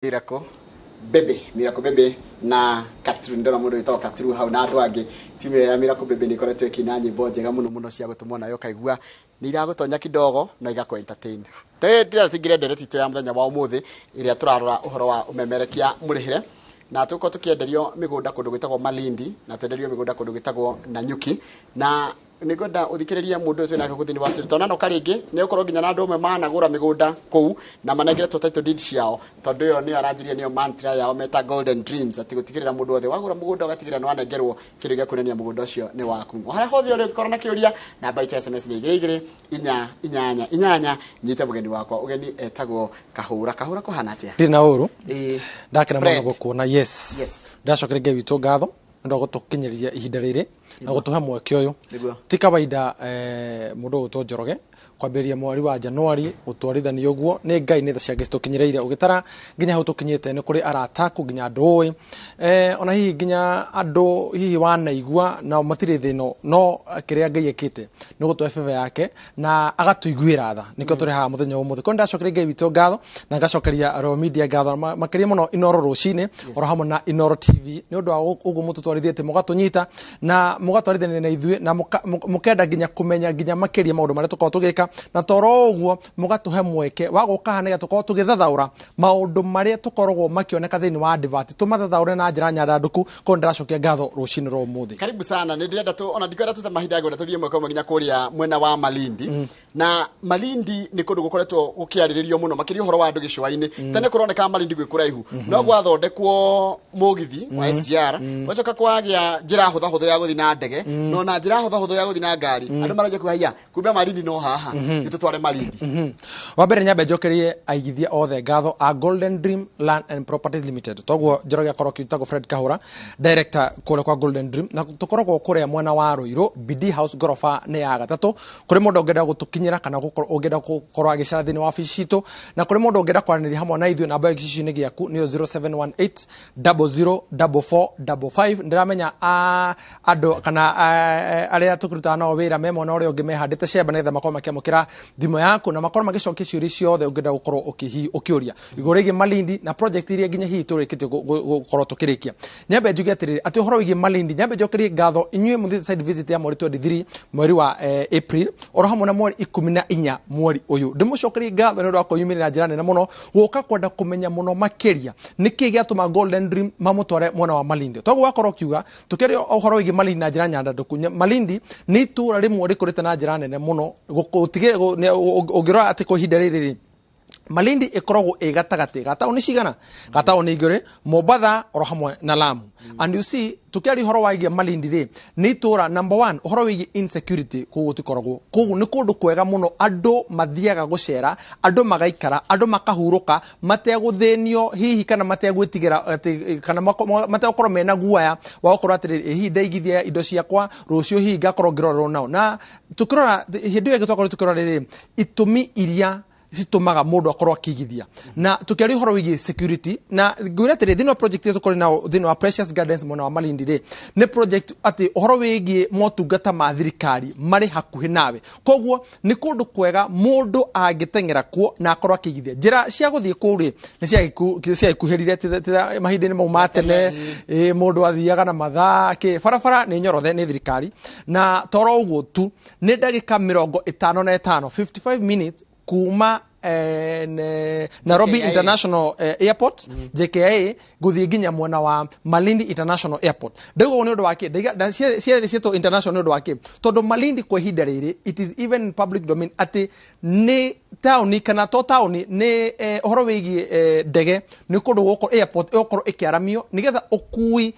Miracle Bebe, Miracle Bebe na Katru. Ndona mũndũ wĩtagwo Katru hau na andũ angĩ. Timu ĩyo ya Miracle Bebe nĩ ĩkoretwo ĩkĩina nyĩmbo njega mũno mũno cia gũtũmwo, nayo ũkaigua nĩ iragũtonya kidogo na igakũ entertain. Ndĩrenda tũingĩre ndereti itũ ya mũthenya wa ũmũthĩ, ĩrĩa tũrarora ũhoro wa ũmemerekia mũrĩhĩre, na tũgũkorwo tũkĩenderio mĩgũnda kũndũ gwĩtagwo Malindi, na twenderio mĩgũnda kũndũ gwĩtagwo Nanyuki. Na nĩngwenda ũthikĩrĩrie mũndũ ũyũ twĩnake gũkũ thĩinĩ wa studio, tondũ nanoka rĩngĩ nĩ ũkorwo nginya na andũ amwe managũra mĩgũnda kũu na manengeretwo title deed ciao, tondũ ĩyo nĩyo aranjirie, nĩyo mantra yao meta Golden Dreams, atĩ gũtigĩrĩra mũndũ wothe wagũra mũgũnda ũgatigĩrĩra nĩ wanengerwo kĩndũ gĩa kuonania mũgũnda ũcio nĩ waku. O harĩa hothe ũrĩ, ũngĩkorwo na kĩũria, namba itũ ya SMS nĩ 22488. Nyite mũgeni wakwa ũgeni, etagwo Kahũra. Kahũra, kũhana atĩa? Ndirĩ na ũru. Ndakena Fred. mũno gũkuona, yes. Ndacokeria Ngai witũ ngatho nĩ ũndũ wa gũtũkinyĩria ihinda rĩrĩ na gũtũhe mweke ũyũ. Ti kawaida mũndũ ũgwĩtwo Njoroge kwambĩrĩria mweri wa Januari gũtwarithania ũguo. Nĩ Ngai, nĩ tha ciake citũkinyĩrĩire. Ũgĩtara nginya hau tũkinyĩte, nĩ kũrĩ arata aku, nginya andũ ũĩ, ona hihi nginya andũ hihi wanaigua na matirĩ thĩ ĩno, no kĩrĩa Ngai ekĩte nĩ gũtũhe favor yake na agatũiguĩra tha, nĩkĩo tũrĩ haha mũthenya wa ũmũthĩ. Kwa ndacokeria Ngai witũ ngatho na ngacokeria Royal Media ngatho, makĩria mũno Inoro Rũcinĩ oro hamwe na Inoro TV, nĩ ũndũ wa ũguo mũtũtwarithĩtie, mũgatũnyita na mũgatwarithania na ithuĩ, na mũkenda nginya kũmenya nginya makĩria maũndũ marĩa tũkoragwo tũgĩka, na toro ũguo mũgatũhe mweke wa gũka haha nĩgetha tũkorwo tũgĩthathaũra maũndũ marĩa tũkoragwo makĩoneka thĩinĩ wa advert, tũmathathaũre na njĩra nyandandũku. Koguo nĩndĩracokia ngatho rũcinĩ rwa ũmũthĩ. Karibu sana. Nĩ ndĩrenda tu ona ndikwenda tũte mahinda, ngwenda tũthiĩ ĩmwe kwa ĩmwe nginya kũrĩa mwena wa Malindi. Na Malindi nĩ kũndũ gũkoretwo gũkĩarĩrĩrio mũno, makĩria ũhoro wa andũ gĩcũa-inĩ. Tene kũroneka Malindi gwĩ kũraihu, no gwathondekwo mũgithi wa SGR, gwacoka kwagĩa njĩra hũthahũthũ ya gũthiĩ na ndege, no na njĩra hũthahũthũ ya gũthiĩ na ngari, andũ maranjia kuga, "Haiya, kumbe Malindi no haha, nĩ tũtware Malindi." Wa mbere nyambe njokerie aigithia othe ngatho a Golden Dream Land and Properties Limited. Toguo Njoroge akorwo akĩtagwo Fred Kahũra, director kũrĩa kwa Golden Dream, na tũkoragwo kũrĩa mwena wa Ruiru, BD House, ngoroba nĩ ya gatatũ. Kũrĩ mũndũ ũngĩenda gũtũkinyĩra kana gũkorwo ũngĩenda gũkorwo agĩcera thĩinĩ wa obici citũ, na kũrĩ mũndũ ũngĩenda kwaranĩria hamwe na ithuĩ, namba ya gĩcicio-inĩ gĩaku nĩyo 0718 004455. Ndĩramenya andũ kana arĩa tũkĩrutaga nao wĩra me mwena ũrĩa ũngĩ mehandĩte cemba nĩgetha makorwo makĩamũkĩra thimũ yaku na makorwo magĩcokia ciũria ciothe ũngĩenda gũkorwo ũkĩũria igũrũ rĩgiĩ Malindi na project iria nginya hihi tũrĩkĩtie gũkorwo tũkĩrĩkia. Nyambe njuge atĩrĩrĩ, atĩ ũhoro wĩgiĩ Malindi, nyambe njokerie ngatho inyuĩ mũthiĩte site visit ya mweri 23 mweri wa April, oro hamwe na mweri 14 mweri ũyũ. Ndĩmũcokerie ngatho nĩ ũndũ wa kwĩyumĩria na njĩra nene mũno gũka kwenda kũmenya mũno makĩria nĩkĩ gĩatũma Golden Dream mamũtware mwena wa Malindi. Toguo wakorwo ũkiuga tũkĩaria ũhoro wĩgiĩ Malindi na njĩra nyandandũku, Malindi nĩ itũũra rĩmwe rĩkũrĩte na njĩra nene mũno. Ũngĩrora atĩ kwa ihinda rĩrĩ rĩ, Malindi ĩkoragwo ĩ gatagatĩ ga taũni cigana, ga taũni igĩrĩ, Mombatha oro hamwe na Lamu. And you see, tũkĩaria ũhoro wĩgiĩ Malindi rĩ, nĩ itũũra number one ũhoro wĩgiĩ insecurity kũu gũtikoragwo. Koguo nĩ kũndũ kwega mũno andũ mathiaga gũcera, andũ magaikara, andũ makahurũka mategũthĩnio hihi kana mategwĩtigĩra atĩ kana mategũkorwo mena guoya wa gũkorwo atĩrĩrĩ, ĩ hihi ndaigithia indo ciakwa rũciũ hihi ngakorwo ngĩrorerwo nao. Na tũkĩrora hĩndĩ ĩyo ĩngĩ twakorwo tũkĩrora rĩrĩ, itũmi iria citũmaga mũndũ akorwo akĩigithia, na tũkĩaria ũhoro wĩgiĩ security, na ngwĩra atĩrĩ, thĩinĩ wa project ĩrĩa tũkorwo nayo thĩinĩ wa Precious Gardens mwena wa Malindi rĩ, nĩ project atĩ ũhoro wĩgiĩ motungata ma thirikari marĩ hakuhĩ nawe. Koguo nĩ kũndũ kwega mũndũ angĩteng'era kuo na akorwo akĩigithia. Njĩra cia gũthiĩ kũu rĩ, nĩ ciagĩkuhĩrire ti mahinda-inĩ mau ma tene, mũndũ athiaga na mathaa kĩ. Barabara nĩ nyorothe nĩ thirikari, na toro ũguo tu, nĩ ndagĩka 55, 55 minutes kuma Nairobi JKIA. International Airport, JKIA, gũthiĩ nginya mwena wa Malindi International Airport. Ndauga ũguo nĩ ũndũ wa kĩ? Cierĩ ciĩtwo international nĩ ũndũ wa kĩ? Tondũ Malindi kwa ihinda rĩrĩ, it is even in public domain atĩ nĩ taũni kana to taũni nĩ ũhoro wĩgiĩ ndege, nĩ kũndũ gũkũ airport ĩgũkorwo ĩkĩaramio nĩgetha ũkui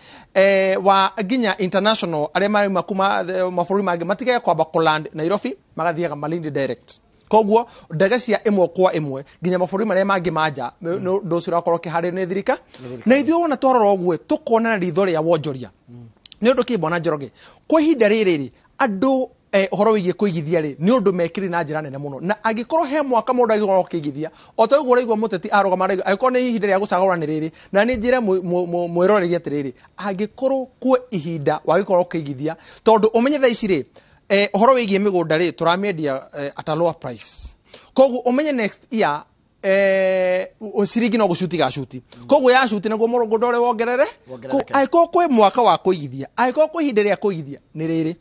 wa nginya international arĩa marauma kuma mabũrũri mangĩ matigage kwamba kũland Nairobi, magathiaga Malindi direct. Koguo ndege cia ĩmwe kwa ĩmwe nginya mabũrũri marĩa mangĩ ma nja, nĩ ũndũ ũcio ũrakorwo ũkĩharĩrio nĩ thirika. Na ithuĩ wona twarora ũguo tũkona na ritho rĩa wonjoria. Nĩ ũndũ kĩ, bwana Njoroge, kwa ihinda rĩrĩ rĩ, andũ ũhoro wĩgiĩ kũigithia rĩ, nĩ ũndũ mekĩrĩ na njĩra nene mũno. Na angĩkorwo he mwaka mũndũ angĩkorwo akĩigithia, o ta ũguo ũraigua mũteti arũgama araigua, angĩkorwo nĩ ihinda rĩa gũcagũra nĩ rĩrĩ, na nĩ njĩre mwĩroreri atĩrĩrĩ, angĩkorwo kwĩ ihinda wagĩkorwo ũkĩigithia, tondũ ũmenye thaa ici rĩ, ũhoro wĩgiĩ mĩgũnda rĩ, tũramĩendia at a lower price. Koguo ũmenye next year Ciringi no gũcuti gacuti, koguo yacuti naguo mũgũnda ũrĩa wongerere. Wongerereke. Angĩkorwo kwĩ mwaka wa kũigithia, angĩkorwo kwĩ ihinda rĩa kũigithia, nĩ rĩrĩ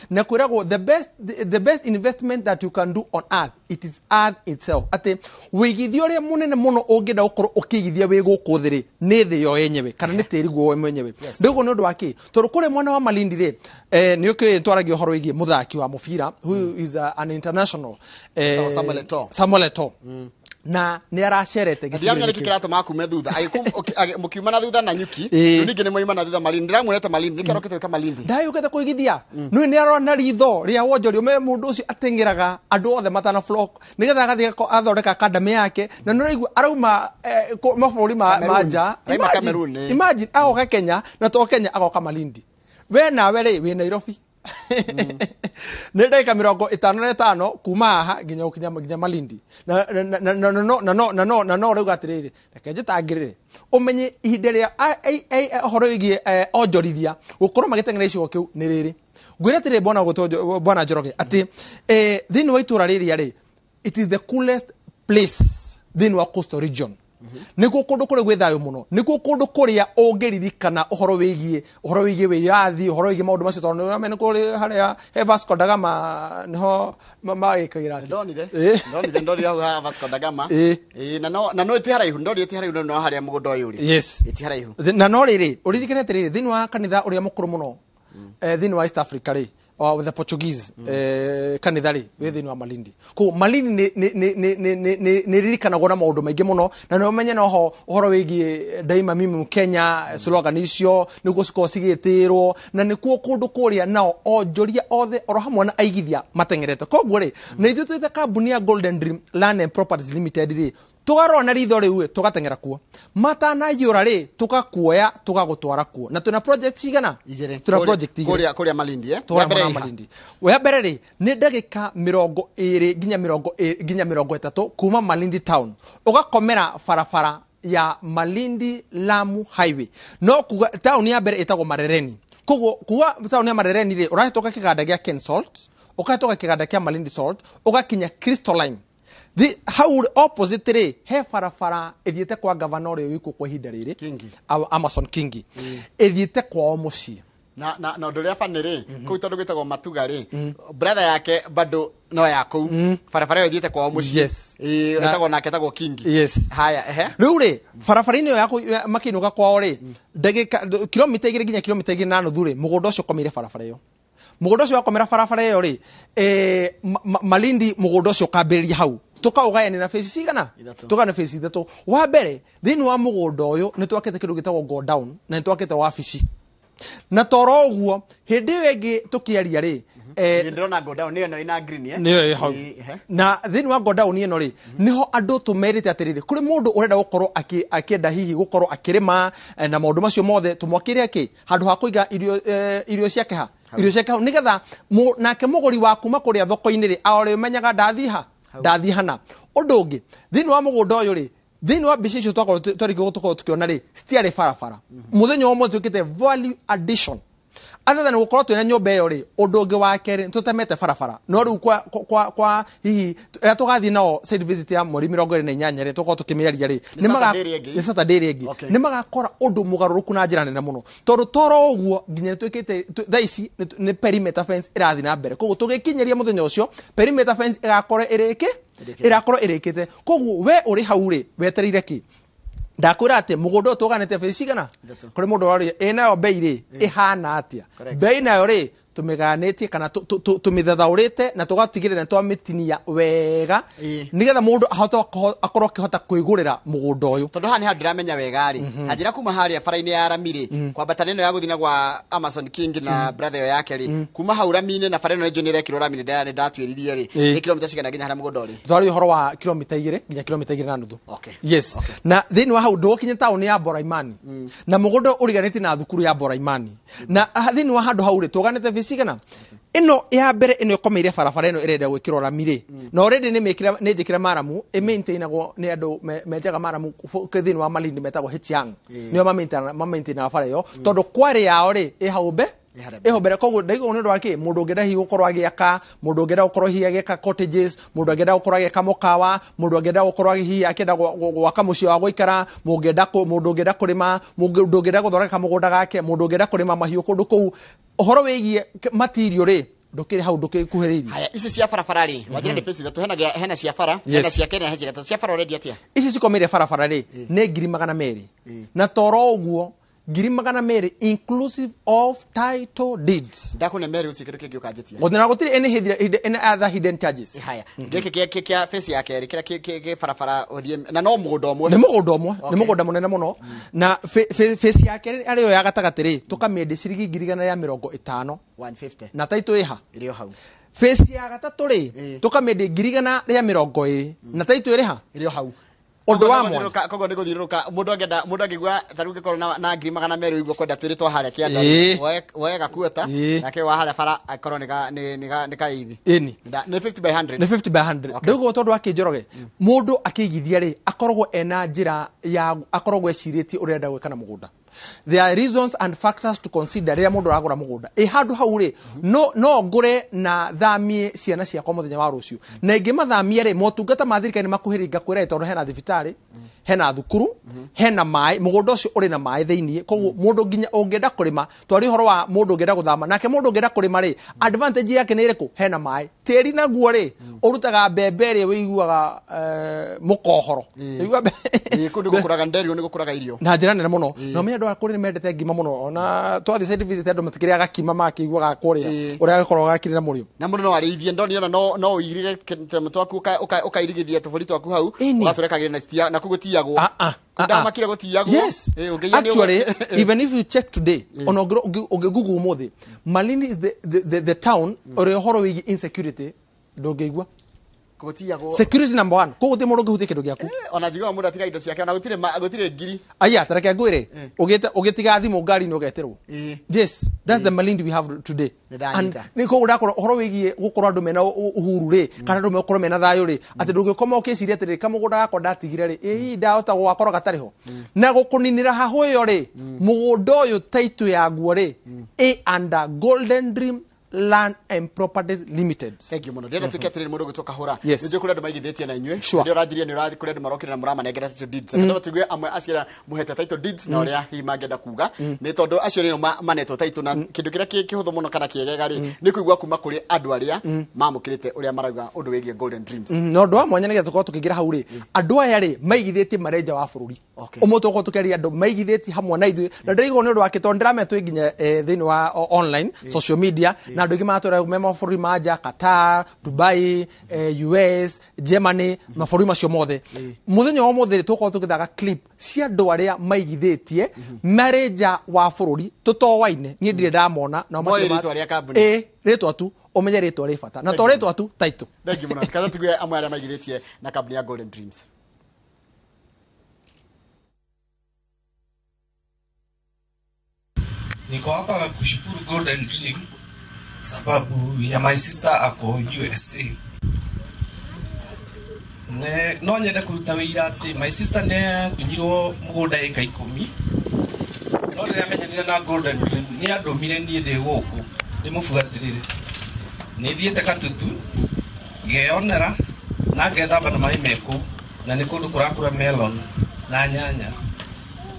na kwĩragwo the best investment that you can do on earth, it is earth itself, atĩ wĩigithia ũrĩa mũnene mũno ũngĩenda gũkorwo ũkĩigithia wĩ gũkũ thĩ rĩ, nĩ thĩ yo yenyewe kana nĩ tĩri guo we mwenyewe. Ndĩguo nĩ ũndũ wa kĩ? Tondũ kũrĩ mwena wa Malindi rĩ, nĩ ũkĩũĩ twaragia ũhoro wĩgiĩ mũthaki wa mũbira who is an international Etagwo Samuel Eto'o. Samuel Eto'o, na nĩ aracerete Ndiramenya gĩcigo-inĩ nĩkĩ kĩu. kĩratũma kume thutha. Mũkiuma na thutha na nyuki. Ĩĩ. Rĩu ningĩ nĩ mwauma na thutha Malindi. Ndĩramuonete Malindi, nĩkĩ arokĩte gwĩka Malindi? Ndayũkĩte kũigithia nĩ nĩ arona ritho rĩa wonjoria ũme mũndũ ũcio ateng'eraga andũ othe matana flock nĩgetha agathiĩ athondeka academy yake, na nĩ ũraigua arauma mabũrũri ma Cameroon. nja. Arauma Cameroon, ĩĩ. Imagine agoka Kenya, na to Kenya, agoka Malindi. We nawe rĩ wĩ Nairobi, nĩ ndagĩka 55 kuma haha nginya gũkinya nginya Malindi, na na na na na na no na no na no rauga atĩrĩrĩ, reke njĩtangĩrĩre ũmenye ihinda rĩa ũhoro wĩgiĩ onjorithia gũkorwo magĩteng'era gĩcigo kĩu nĩ rĩrĩ. Ngwĩre atĩrĩrĩ, bwana gũtwo bwana Njoroge, atĩ thĩinĩ wa itũra rĩrĩa rĩ, it is the coolest place thĩinĩ wa coastal region. Nĩkuo kũndũ kũrĩa gwĩ thayũ mũno, nĩkuo kũndũ kũrĩa ũngĩririkana ũhoro wĩgiĩ wĩyathi, ũhoro wĩgiĩ maũndũ macio, tondũ nĩũramenya nĩ kũrĩ harĩa he Vasco da Gama nĩho magĩkagĩra atĩ. Ndonire. Ĩĩ. Ndonire hau ha Vasco da Gama. Ĩĩ. Ĩĩ, na no ĩti haraihu, ndonire ĩti haraihu, no harĩa mũgũnda ũyũ ũrĩ. Ĩti haraihu. Na no rĩrĩ, ũririkane atĩrĩrĩ, thĩinĩ wa kanitha ũrĩa mũkũrũ mũno thĩinĩ wa East Africa rĩ, wa the Portuguese kanitha rĩ, wĩ thĩinĩ wa Malindi. Koguo Malindi nĩ ririkanagwo na maũndũ maingĩ mũno, na nĩ ũmenye noho ũhoro wĩgiĩ "Daima mimi Mkenya", slogan icio nĩguo cikorwo cigĩtĩrwo, na nĩkuo kũndũ kũrĩa nao onjoria othe oro hamwe na aigithia mateng'erete. Koguo rĩ, na ithuĩ twĩte kambuni ya Golden Dream Land and Properties Limited rĩ, tũgarora na ritho rĩu ĩ, tũgateng'era kuo matanaiyũra rĩ, tũgakuoya tũgagũtwara kuo. Na twĩna project cigana? Igĩrĩ. Twĩna project igĩrĩ. Kũrĩa Malindi, eh? Tũrĩa Ya mbere mwena wa ĩha? Malindi. Wa mbere rĩ, nĩ ndagĩka 20 nginya 20 nginya 30 kuma Malindi town, ũgakomera barabara ya Malindi Lamu Highway. No kuga taũni ya mbere ĩtagwo Marereni. Koguo kuga taũni ya Marereni rĩ, ũrahĩtũka kĩganda gĩa Ken Salt, ũkahĩtũka kĩganda kĩa Malindi Salt, ũgakinya Crystalline. Hau opposite rĩ, he barabara ĩthiĩte kwa gavana ũrĩa wĩkuo kwa ihinda rĩrĩ. Kingi. Amason Kingi, ĩthiĩte kwao mũciĩ. Na ũndũ ũrĩa bani rĩ, kũu tondũ gwĩtagwo Matuga rĩ, brother yake bado no ya kũu barabara ĩyo ĩthiĩte kwao mũciĩ. Ĩĩ, ĩtagwo nake etagwo Kingi. Haya, ehe. Rĩu rĩ, barabara-inĩ ĩyo ya makĩinũka kwao rĩ, ndagĩka kilomita 2 nginya kilomita 2.5 rĩ, mũgũnda ũcio ũkomeire barabara ĩyo. Mũgũnda ũcio wakomera barabara ĩyo rĩ, Malindi, mũgũnda ũcio ũkambĩrĩria hau, tũkaũgayania na phase cigana? Ithatũ. Tũgayania phase ithatũ. Wa mbere, thĩinĩ wa mũgũnda ũyũ nĩ twakĩte kĩndũ gĩtagwo go down, na nĩ twakĩte wabici, na toro ũguo hĩndĩ ĩyo ĩngĩ tũkĩaria rĩ, Nĩ ndĩrona go down nĩyo ĩno ĩna green, eh? Nĩyo ĩ hau. Ĩĩ, ehe. Na thĩinĩ wa godown ĩno rĩ, nĩho andũ tũmerĩte atĩrĩrĩ, kũrĩ mũndũ ũrenda gũkorwo akĩenda hihi gũkorwo akĩrĩma, na maũndũ macio mothe, tũmwakĩre akĩ handũ ha kũiga irio ciake ha irio ciake hau, nĩgetha nake mũgũri wa kuma kũrĩa thoko-inĩ rĩ, arĩmenyaga ndathiĩ ha, ndathiĩ hana. Ũndũ ũngĩ, thĩinĩ wa mũgũnda ũyũ rĩ, thĩinĩ wa mbica icio twakorwo twarĩkia gũkorwo tũkĩona rĩ, citiarĩ barabara. Mũthenya wa ũmũthĩ twĩkĩte value addition. Other than gũkorwo twĩna nyũmba ĩyo rĩ, ũndũ ũngĩ wa kerĩ, nĩ tũtemete barabara. No rĩu kwa hihi rĩrĩa tũgathiĩ nao site visit ya mweri 28 rĩ, tũkorwo tũkĩmĩaria rĩ, Nĩ Saturday ĩrĩa ĩngĩ? Nĩ Saturday ĩrĩa ĩngĩ. Nĩ magakora ũndũ mũgarũrũku na njĩra nene mũno, tondũ toro ũguo nginya nĩ twĩkĩte thaa ici nĩ perimeter fence ĩrathiĩ na mbere. Koguo tũgĩkinyĩria mũthenya ũcio, perimeter fence ĩgakorwo ĩrĩkĩ Ĩrĩkĩte. ĩrakorwo ĩrĩkĩte. Koguo we ũrĩ hau rĩ, wetereire kĩ? Ndakwĩra atĩ mũgũnda ũyũ tũganĩte phase cigana? Ithatũ. Kũrĩ mũndũ ũroria ĩ nayo bei rĩ ĩhana atĩa? Correct. Bei nayo rĩ, tũmĩgayanĩtie kana tũmĩthathaũrĩte na tũgatigĩrĩra nĩ twamĩtinia wega, nĩgetha mũndũ ahote akorwo akĩhota kwĩgũrĩra mũgũnda ũyũ. Tondũ haha nĩ handũ ndĩramenya wega rĩ, anjĩra kuma harĩa bara-inĩ ya rami rĩ, kwambata nĩno ya gũthiĩ na gwa Amason King na brother ĩyo yake rĩ, kuma hau rami-inĩ na bara ĩno nĩ ĩrekĩrwo rami, nĩ ndatuĩririe rĩ, nĩ kilomita cigana nginya harĩa mũgũnda ũrĩ? Twari ũhoro wa kilomita 2 nginya kilomita 2.5. Yes. Na thĩinĩ wa hau ndũgũkinya taũni ya Boraimani, na mũgũnda ũriganĩtie na thukuru ya Boraimani. Na thĩinĩ wa handũ hau rĩ, tũganĩte phase cigana? Ĩno ya mbere, ĩno ĩkomeire barabara ĩno ĩrenda gwĩkĩrwo rami rĩ, na already nĩ mĩkĩre, nĩ njĩkĩre maramu, ĩmaintainagwo nĩ andũ menjaga maramu thĩinĩ wa Malindi metagwo H Young. Nĩo mamaintainaga bara ĩyo, tondũ kwarĩ yao rĩ, ĩ hau mbe. Ĩ harĩa Ĩho mbere, koguo ndaigua nĩ ũndũ wa kĩ mũndũ ũngĩenda hihi gũkorwo agĩaka, mũndũ ũngĩenda gũkorwo hihi agĩaka cottages, mũndũ angĩenda gũkorwo agĩaka mũkawa, mũndũ angĩenda gũkorwo hihi akĩenda gwaka mũciĩ wa gũikara, mũndũ ũngĩenda kũrĩma, mũndũ ũngĩenda gũthondeka mũgũnda gake, mũndũ ũngĩenda kũrĩma mahiũ kũndũ kũu. Ũhoro wĩgiĩ material rĩ, ndũkĩrĩ hau, ndũkĩkuhĩrĩirie. Haya, ici cia barabara rĩ, wanjĩra nĩ phase ithatũ, hena cia bara, hena cia kerĩ na hena cia gatatũ. Cia bara ũrendia atĩa? Ici cikomeire barabara rĩ, nĩ 200,000, na toro ũguo 200,000 inclusive of title deeds. Ndakũne merĩ, gũtirĩ kĩndũ kĩngĩ ũkanjĩtia. Gũtirĩ na gũtirĩ any other hidden charges. Haya, gĩkĩ kĩa phase ya kerĩ, kĩrĩa kĩ barabara ũthiĩ na no mũgũnda ũmwe? Nĩ mũgũnda ũmwe, nĩ mũgũnda mũnene mũno. Na phase ya kerĩ arĩyo ya gatagatĩ rĩ, tũkamĩendia ciringi 150,000. 150. Na title ĩha? Ĩrĩ o hau. Phase ya gatatũ rĩ, tũkamĩendia 120,000, na title ĩrĩ ha? Ĩrĩ o hau. Ũndũ wa Koguo nĩ mwanya. Koguo nĩ gũthiũrũrũka mũndũ angĩenda, mũndũ angĩigua ta rĩu ũngĩkorwo na 200,000 ũigua kwenda twĩrĩ twa harĩa kĩanda, woe gakuota, nake wa harĩa bara akorwo nĩ ka ithi. Ĩni. Nĩ 50 by 100? Nĩ 50 by 100. Ndauga tondũ wa kĩnjoroge, mũndũ akĩigithia rĩ, akoragwo ena njĩra ya akoragwo ecirĩtie ũrĩa arenda gwĩka na mũgũnda. There are reasons and factors to consider rĩrĩa mũndũ aragũra mũgũnda. Ĩ handũ hau rĩ, no ngũre na thamie ciana ciakwa mũthenya wa rũciũ, na ingĩmathamia rĩ, motungata ma thirikari nĩ makuhĩrĩria, ngakwĩra tondũ hena thibitarĩ, hena thukuru, hena maĩ, mũgũnda ũcio ũrĩ na maĩ thĩiniĩ. Koguo mũndũ nginya ũngĩenda kũrĩma, twari ũhoro wa mũndũ ũngĩenda gũthama, nake mũndũ ũngĩenda kũrĩma rĩ, advantage yake nĩ ĩrĩkũ? Hena maĩ, tĩri naguo rĩ, ũrutaga mbembe ĩrĩa wĩiguaga mũkohoro. Ũiguaga Ĩĩ, kũu nĩ gũkũraga nderio, nĩ gũkũraga irio na njĩra nene mũno. Na ũmenye andũ a kũrĩ nĩ mendete ngima mũno, ona twathiĩ site visit andũ matikĩrĩaga kima makĩiguaga kũrĩa ũrĩa gĩkoragwo gakĩrĩ na mũrĩo. Na mũndũ no arĩithie, ndonire ona no ũirige tũnyamũ twaku, ũkairigithia tũbũri twaku hau, ũgatũrekagĩria na citia na kũu gũtiyagwo. Ah, ah, ah, ah. Ndamakire gũtiyagwo. Yes. Ĩĩ, ũngĩiya nĩ Actually, even if you check today, ona ũngĩgoogle ũmũthĩ, Malindi is the town ũrĩa ũhoro wĩgiĩ insecurity ndũngĩigua. Gũtiyagwo. Security number one, koguo gũtirĩ mũndũ ũngĩhutia kĩndũ gĩaku. Ona njiguaga mũndũ atiga indo ciake, ona gũtirĩ ngiri. Aya, tareke ngwĩre, ũgĩtiga thimũ ngari-inĩ ũgetĩrwo. Yes, that's the Malindi we have today. Nĩ ndanyita. And nĩ koguo ndakorwo ũhoro wĩgiĩ gũkorwo andũ mena uhuru rĩ, kana andũ mekorwo mena thayũ rĩ, atĩ ndũngĩkoma ũkĩciria atĩrĩrĩ, kamũgũnda gakwa ndatigire rĩ, ĩ hihi ndahota gũgakorwo gatarĩ ho na gũkũninĩra hahũ ĩyo rĩ, mũgũnda ũyũ title yaguo rĩ ĩ under Golden Dream Land and Properties Limited. Thank you mũno. Ndĩrenda tuĩke atĩrĩrĩ, mũndũ ũgwĩtwo Kahũra, Yes. nĩ njũĩ kũrĩ andũ maigithĩtie na inyuĩ. Sure. Nĩ ũranjirie nĩ ũrathiĩ kũrĩ andũ marokire na mũramanengera title deeds. Reke tuigue amwe acio arĩa mũhete title deeds na ũrĩa hihi mangĩenda kuga, nĩ tondũ acio nĩo manetwo title, na kĩndũ kĩrĩa kĩhũthũ mũno kana kĩegega rĩ, nĩ kũigua kuma kũrĩ andũ arĩa mamũkĩrĩte ũrĩa marauga ũndũ wĩgiĩ Golden Dreams. Na ũndũ wa mwanya nĩgetha tũkorwo tũkĩingĩra hau rĩ, andũ aya rĩ maigithĩtie marenja wa bũrũri. Ũmũthĩ tũkorwo tũkĩaria andũ maigithĩtie hamwe na ithuĩ, na ndĩraigua nĩ ũndũ wa kĩ, tondũ ndĩramenya twĩ nginya thĩinĩ wa online social media, na andũ aingĩ maratwĩra me mabũrũri ma nja, Qatar, Dubai, US, Germany, mabũrũri macio mothe. Mũthenya wa ũmũthĩ rĩ, tũgũkorwo tũgĩthaka clip cia andũ arĩa maigithĩtie marĩ nja wa bũrũri, tũtowaine, niĩ ndirĩ ndamona nao. Moĩ Matirĩ rĩtwa rĩa kambuni. Ĩ, rĩtwa tu, ũmenye rĩtwa rĩ bata, na to rĩtwa tu, title. Thank you mũno. Kaza tuigue amwe arĩa maigithĩtie na kambuni ya Golden Dreams. Niko hapa kushukuru Golden Dream sababu ya my sister ako USA. Ne, no nyende kũruta wĩira atĩ my sister nĩ atunyirwo mũgũnda ĩka 10, no rĩrĩa amenyanire na Golden Dream nĩ andũmire niĩ ndĩ gũkũ ndĩmũbuatĩrĩre. Nĩ thiĩte Katutu ngeyonera na ngethamba na maĩ me kũu, na nĩ kũndũ kũrakũra melon na nyanya.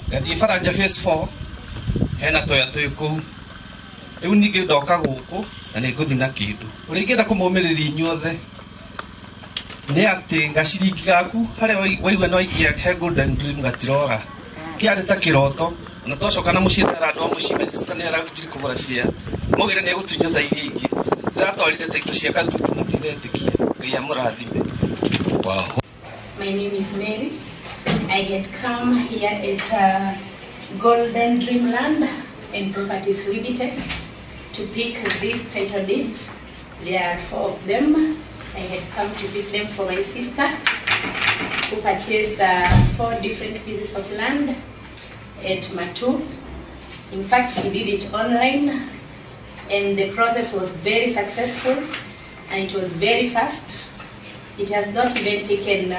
Ngathiĩ Baranja phase 4, hena toya twĩ kũu. Rĩu ningĩ ndoka gũkũ na nĩ ngũthiĩ na kĩndũ ũrĩa ingĩenda kũmũmĩrĩria inyuothe nĩ atĩ gaciringi gaku harĩa waigua nĩ waikia he Golden Dream gatirora, kĩarĩ ta kĩroto. Na twacoka na mũciĩ ndera andũ a mũciĩ, my sister nĩ ararutire kũgũra cia maugire nĩ egũtunywo tha iria ingĩ. Ndĩratwarire taito cia Katutu, matiretĩkia. Ngai amũrathime. My name is Mary. I had come here at Golden Dreamland and Properties Limited to pick these title deeds. There are four of them. I had come to pick them for my sister, who purchased four different pieces of land at Matu. In fact, she did it online, and the process was very successful, and it was very fast. It has not even taken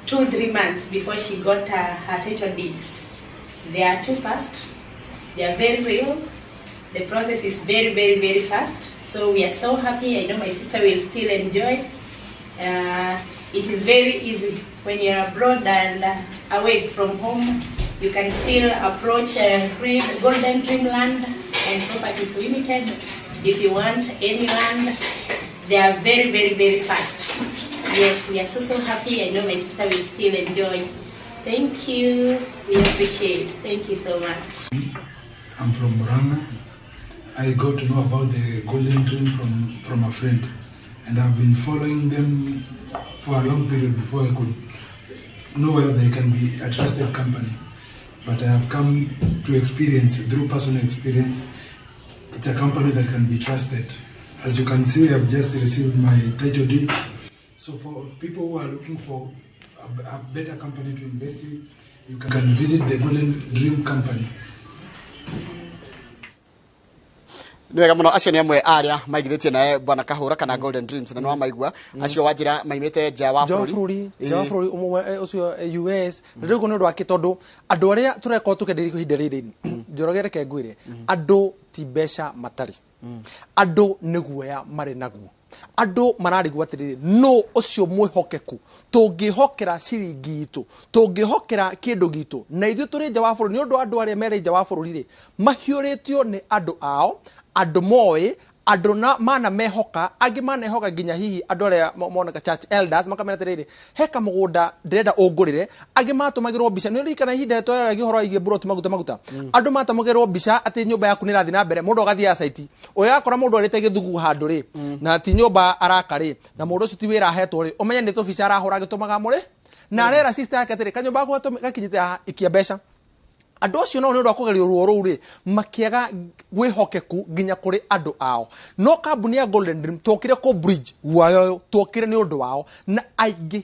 2, 3 months before she got her title deeds. They are too fast, they are very real. The process is very, very, very fast. So we are so happy. I know my sister will still enjoy. It is very easy when you're abroad and away from home. You can still approach Golden Dreamland and Properties Limited if you want any land. They are very, very, very fast. Yes, we are so, so happy. I know my sister will still enjoy. Thank you. We appreciate. Thank you so much. I'm from Murang'a. I got to know about the Golden Dream from a friend, and I've been following them for a long period before I could know whether they can be a trusted company. But I have come to experience, through personal experience, it's a company that can be trusted. As you can see, I've just received my title deeds. So for people who are looking for a better company to invest in, you can visit the Golden Dream Company. Nĩ wega mũno. Acio nĩ amwe arĩa maigithĩtie nawe bwana Kahũra kana Golden Dreams, na nĩ wamaigua acio wanjĩra maimĩte nja wa nja wa bũrũri. Bũrũri, nja wa bũrũri ũmwe, ũcio US. Na rĩu nĩ ũndũ wake, tondũ andũ arĩa tũrekorwo tũkĩenderia ihinda rĩrĩ, Njoroge, reke ngwĩre, andũ ti mbeca matarĩ, andũ nĩ guoya marĩ naguo. Andũ mararigwo atĩrĩrĩ, no ũcio mwĩhokeku tũngĩhokera ciringi itũ, tũngĩhokera kĩndũ gitũ, na ithuĩ tũrĩ nja wa bũrũri? Nĩ ũndũ andũ arĩa merĩ nja wa bũrũri rĩ, mahiũrĩtio nĩ andũ ao, andũ moĩ, andũ na mana mehoka, angĩ manehoka nginya hihi andũ arĩa moneka church elders, makamera atĩrĩrĩ, he kamũgũnda ndĩrenda ũngũrĩre. Angĩ matũmagĩrwo mbica. Nĩ ũririkana ihinda twaragia ũhoro wĩgiĩ buroti, maguta maguta, andũ matũmagĩrwo mbica atĩ nyũmba yaku nĩ ĩrathiĩ na mbere. Mũndũ agathiĩ site ũyũ, akora mũndũ arĩte gĩthugu handũ rĩ, na ti nyũmba araka rĩ, na mũndũ ũcio ti wĩra ahetwo rĩ, ũmenye nĩ tũbica arahũra agĩtũmaga mũrĩ na arera sister yake atĩrĩ, kanyũmba gaku gakinyĩte haha, ikia mbeca. Andũ acio nao nĩ ũndũ wa kũgerio ruo rũu rĩ, makĩaga wĩhokeku nginya kũrĩ andũ ao. No kambuni ya Golden Dream twokire kũ bridge guoya ũyũ, twokire nĩ ũndũ wao, na aingĩ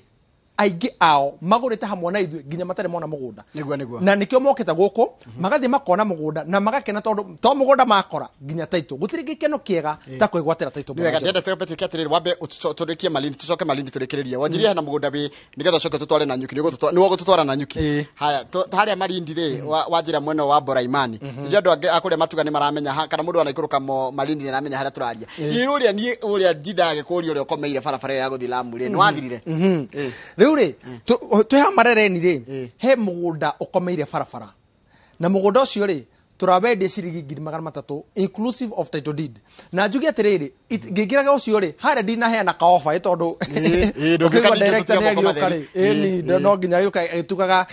aingĩ ao magũrĩte hamwe na ithuĩ nginya matarĩ mona mũgũnda. Nĩguo, nĩguo. Na nĩkĩo mokĩte gũkũ, magathiĩ makona mũgũnda na magakena, tondũ to mũgũnda makora, nginya taitũ. Gũtirĩ gĩkeno kĩega ta kwĩgwatĩra taitũ. Nĩ wega. Ndĩrenda twambe tuĩke atĩrĩrĩ, wambe tũrĩkie Malindi, tũcoke Malindi tũrĩkĩrĩrie. Wanjirie hena mũgũnda wĩ, nĩgetha ũcoke tũtware na nyuki. Nĩguo gũtũtwara na nyuki. Haya, harĩa Malindi rĩ, wanjĩra mwena wa Boraimani. Nĩnjũĩ andũ angĩ a kũrĩa matuga nĩ maramenya kana mũndũ anaikũrũka Malindi nĩ aramenya harĩa tũraria. Ĩ ũrĩa niĩ ũrĩa ndindaga gĩkũria ũrĩa ũkomeire barabara ĩyo ya gũthiĩ Lamu rĩ, nĩ wathirire? Rĩu rĩ, twĩ haha Marereni rĩ, he mũgũnda ũkomeire barabara, na mũgũnda ũcio rĩ, tũrawendia ciringi 300,000 inclusive of title deed. Na njuge atĩrĩrĩ, ngĩingĩraga ũcio rĩ, harĩa ndinaheana kaoba ĩ, tondũ Ĩ, ndũngĩũka ũkĩigua ningĩ director tũtige nĩ moko agĩũka rĩ, matheri. ĩni no nginya agĩũka agĩtugaga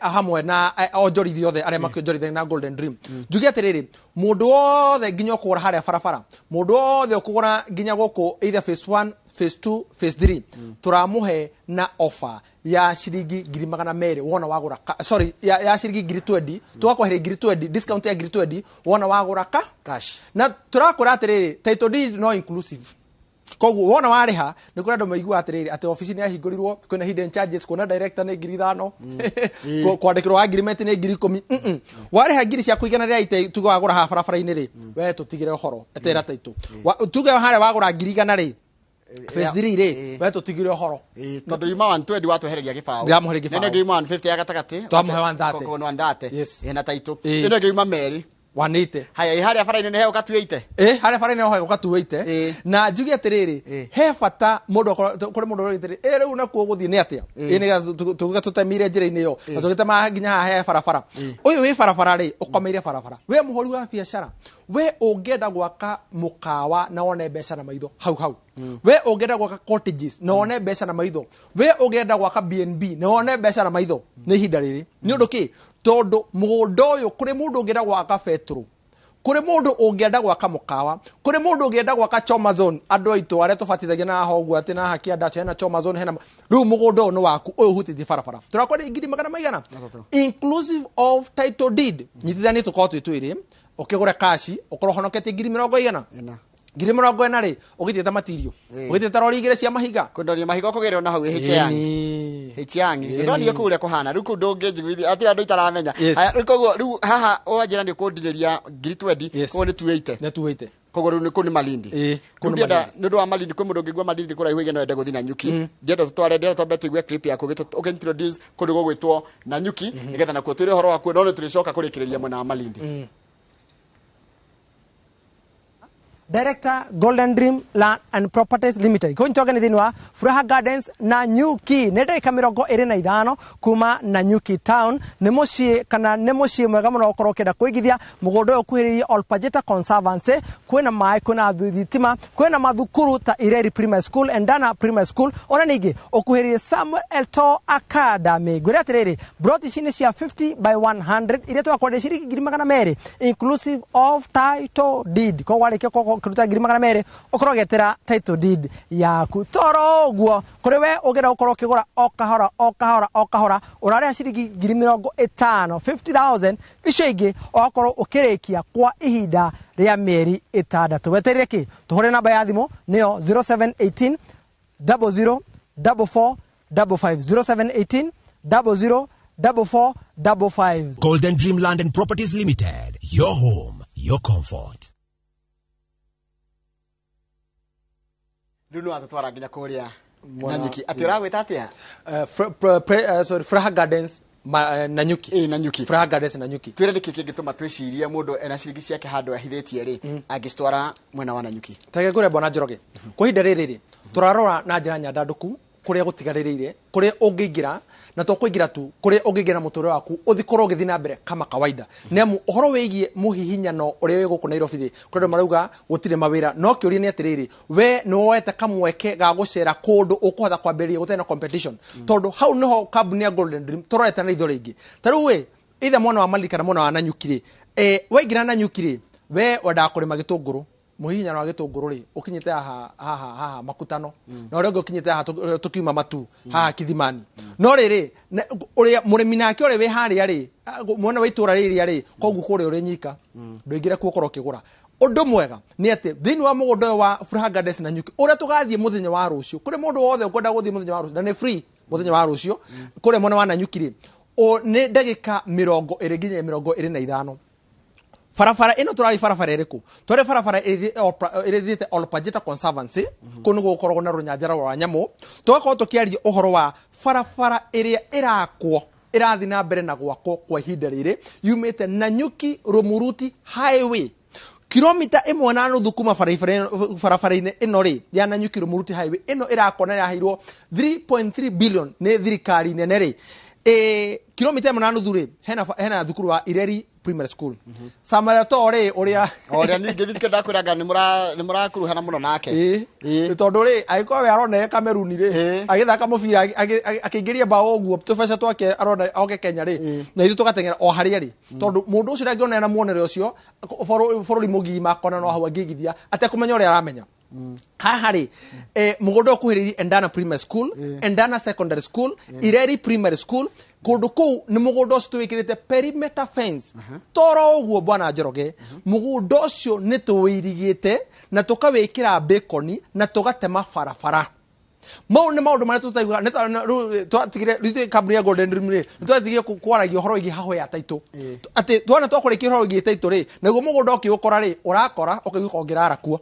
hamwe na onjorithia othe arĩa makĩonjorithagia na Golden Dream. Njuge atĩrĩrĩ, mũndũ wothe nginya ũkũgũra harĩa barabara, mũndũ wothe ũkũgũra nginya gũkũ either phase 1, phase 2, phase 3, tũramũhe na offer ya ciringi 200,000 wona wagũra sorry, ya ciringi 20,000. Tũgakweheria 20,000, discount ya 20,000 wona wagũra ka Cash. Na tũrakwĩra atĩrĩrĩ, title deed no inclusive. Koguo wona warĩha, nĩ kũrĩ andũ maiguaga atĩrĩrĩ, atĩ obici nĩ yahingũrirwo, kwĩna hidden charges, kuona director nĩ 5,000, kwandĩkĩrwo agreement nĩ 10,000. Warĩha ngiri ciaku 180, tuge wagũra haha barabara-inĩ rĩ, we tũtigĩre ũhoro, eterera taitũ. Tuge harĩa wagũra 100,000 rĩ, phase 3 rĩ, we tũtigĩre ũhoro. Ĩ, tondũ yuma 120 watwehereria gĩbaũ. Ndĩramũhereria gĩbaũ. Nene ĩngĩ yuma 150 ya gatagatĩ. Twamũhe 130. Koguo nĩ 130. Yes. Ĩ, na taitũ. Ĩno ĩngĩ yuma merĩ. 180. Haya, ĩ harĩa bara-inĩ nĩ he ũkatuĩte. Ĩ harĩa bara-inĩ ho gũkatuĩte. Na njuge atĩrĩrĩ, he bata mũndũ akorwo kũrĩ mũndũ ũrĩa atĩrĩ, ĩ rĩu nakuo gũthiĩ nĩ atĩa, ĩ nĩgetha tũgĩka tũtemire njĩra-inĩ ĩyo na tũgĩtema nginya haha he barabara. Ũyũ wĩ barabara rĩ, ũkomeire barabara, we mũhũri wa biacara, we ũngĩenda gwaka mũkawa na wone mbeca na maitho hau hau, we ũngĩenda gwaka cottages na wone mbeca na maitho, we ũngĩenda gwaka B&B na wone mbeca na maitho, nĩ ihinda rĩrĩ. Nĩ ũndũ kĩ? Tondũ mũgũnda ũyũ, kũrĩ mũndũ ũngĩenda gwaka betũrũ, kũrĩ mũndũ ũngĩenda gwaka mũkawa, kũrĩ mũndũ ũngĩenda gwaka choma zone. Andũ aitũ arĩa tũbatithagia na haha ũguo atĩ na haha kĩanda hena choma zone hena. Rĩu mũgũnda ũyũ nĩ waku, ũyũ ũhutĩtie barabara, tũrakwendia 200,000 inclusive of title deed. Nyitithanie tũkorwo twĩ twĩrĩ, ũkĩgũra kaci ũkorwo ũhonoketie ngiri mĩrongo igana, Ĩna. 40,000 rĩ, ũgĩtĩte matirio, ũgĩtĩte rori igĩrĩ cia mahiga. Kwenderia mahiga ũkũgĩrwo na hau ĩhĩche. Ĩni. Hĩchiangi ndonire kũu ũrĩa kũhana rĩu, kũu ndũngĩnjiguithia atĩ andũ itaramenya. Yes. Haya, rĩu koguo rĩu haha wanjĩra nĩ ũkũndinĩria 20,000. Yes. Koguo nĩ 280. Nĩ 280. Koguo rĩu nĩ kũu nĩ Malindi. Ĩĩ, kũu Rĩu nĩ ndĩrenda Malindi. nĩ ũndũ wa Malindi, kwĩ mũndũ ũngĩigua Malindi kũraihu ĩngĩ no ende gũthiĩ na nyuki. Ndĩrenda tũtware, ndĩrenda twambe tũigue clip yaku ũkĩ-introduce kũndũ gũgwĩtwo na nyuki, nĩgetha nakuo twĩre ũhoro wakuo, no nĩ tũrĩcoka kũrĩkĩrĩria mwena wa Malindi. Director Golden Dream Land and Properties Limited. Kũnyita ũgeni thĩinĩ wa Furaha Gardens Nanyuki. Nĩ ndagĩka 25 kuma Nanyuki town. Nĩ mũciĩ kana nĩ mũciĩ mwega mũno ũkorwo ũkĩenda kũigithia mũgũnda ũyũ ũkuhĩrĩirie Olpajeta Conservancy. Kwĩna maĩ, kwĩna thitima, kwĩna mathukuru ta Ireri Primary School, Endana Primary School, ona ningĩ ũkuhĩrĩirie Samuel Eto'o Academy. Ngwĩre atĩrĩrĩ, broti ici nĩ cia 50 by 100 iria twakwenderia ciringi 200,000 inclusive of title deed. Koguo warĩkia kũruta 200,000 ũkorwo ũgĩetera title deed yaku. Toro ũguo kũrĩ we ũngĩenda gũkorwo ũkĩgũra o kahora o kahora o kahora, ũrarĩha ciringi 50,000, 50,000, icio ingĩ ũgakorwo ũkĩrĩkia kwa ihinda rĩa mĩeri 6. Wetereire kĩ? Tũhũre namba ya thimũ nĩyo 0718 00 44 55, 0718 00 44 55. Golden Dream Land and Properties Limited. Your home, your comfort. Rĩu nĩ watũtwara nginya kũrĩa Nanyuki. Atĩ ũragwĩta atĩa? Sorry, Furaha Gardens Nanyuki. Ĩ, Nanyuki. Furaha Gardens Nanyuki. Twĩre nĩkĩ kĩngĩtũma twĩcirie mũndũ ena ciringi ciake handũ ahithĩtie rĩ, angĩcitwara mwena wa Nanyuki? Tage ngũre bwana Njoroge, kwa ihinda rĩrĩ rĩ, tũrarora na njĩra nyandandũku kũrĩa gũtigarĩrĩire, kũrĩa ũngĩingĩra, na to kũingĩra tu, kũrĩa ũngĩingĩra na mũtũrĩre waku ũthikorwo ũgĩthiĩ na mbere kama kawaida. Nĩ amu ũhoro wĩgiĩ mũhihinyano ũrĩa wĩ gũkũ Nairobi rĩ, kũrĩ andũ marauga gũtirĩ mawĩra, no kĩũria nĩ atĩrĩrĩ, we nĩ woete kamweke ga gũcera kũndũ ũkũhota kwambĩrĩria gũtarĩ na competition, tondũ hau nĩho kambuni ya Golden Dream tũrorete na ritho rĩngĩ. Ta rĩu ĩ, either mwena wa Malindi kana mwena wa Nanyuki rĩ, waingĩra Nanyuki rĩ, we wendaga kũrĩma gĩtũngũrũ, mũhihinyano wa gĩtũngũrũ rĩ ũkinyĩte haha haha haha makutano, na ũrĩa ũngĩ ũkinyĩte haha tũkiuma matu haha Kithimani. No rĩrĩ, ũrĩa mũrĩmi nake ũrĩa wĩ harĩa rĩ, mwena wa itũra rĩrĩa rĩ, koguo kũrĩa ũrĩ nyika ndũingĩre kuo ũkorwo ũkĩgũra. Ũndũ mwega nĩ atĩ thĩinĩ wa mũgũnda ũyũ wa Furaha Gardens Nanyuki ũrĩa tũgathiĩ mũthenya wa rũciũ, kũrĩ mũndũ wothe ũkwenda gũthiĩ mũthenya wa rũciũ, na nĩ free mũthenya wa rũciũ kũrĩa mwena wa Nanyuki rĩ, nĩ ndagĩka 20 nginya 25. Barabara ĩno tũrari barabara ĩrĩkũ? Twarĩ barabara ĩrĩthiĩte Olpajeta Conservancy, kũu nĩguo gũkoragwo na rũnyanjara rwa nyamũ. Tũgakorwo tũkĩaria ũhoro wa barabara ĩrĩa ĩrakwo, ĩrathiĩ na mbere na gwakwo kwa ihinda rĩrĩ, yumĩte Nanyuki Rumuruti Highway, kilomita 1.5 kuma barabara-inĩ ĩno rĩ ya Nanyuki Rumuruti Highway ĩno ĩrakwo na yaheirwo 3.3 billion nĩ thirikari nene rĩ. Kilomita 1.5 rĩ, hena thukuru wa Ireri Primary School. Samuel Eto'o rĩ, ũrĩa O ũrĩa ningĩ ningĩ ndakwĩraga nĩ mũrakuruhana mũno nake. Ĩ, tondũ rĩ angĩkorwo we arona e Cameroon rĩ, agĩthaka mũbira akĩingĩria bao ũguo tũbeca twake arona oke Kenya rĩ, na ithuĩ tũgateng'era o harĩa rĩ, tondũ mũndũ ũcio ndangĩona na muonere ũcio bũrũri mũgima akona no hau angĩigithia atekũmenya ũrĩa aramenya. Haha rĩ, mũgũnda ũkuhĩrĩirie Endana Primary School, Endana Secondary School, Ireri Primary School. Kũndũ kũu nĩ mũgũnda ũcio tũwĩkĩrĩte perimeter fence. Toro ũguo bwana Njoroge, mũgũnda ũcio nĩ tũwĩirigĩte na tũkawĩkĩra bacon na tũgatema barabara. Mau nĩ maũndũ marĩa tũtaiguaga. Nĩ rĩu twatigire ithuĩ kambuni ya Golden Dream rĩ, nĩ twatigire kwaragia ũhoro wĩgiĩ hahũ ya title, atĩ tuona twakũrĩkia ũhoro wĩgiĩ title rĩ, naguo mũgũnda ũkĩũkora rĩ, ũrakora ũkaigua ũngĩrara kuo.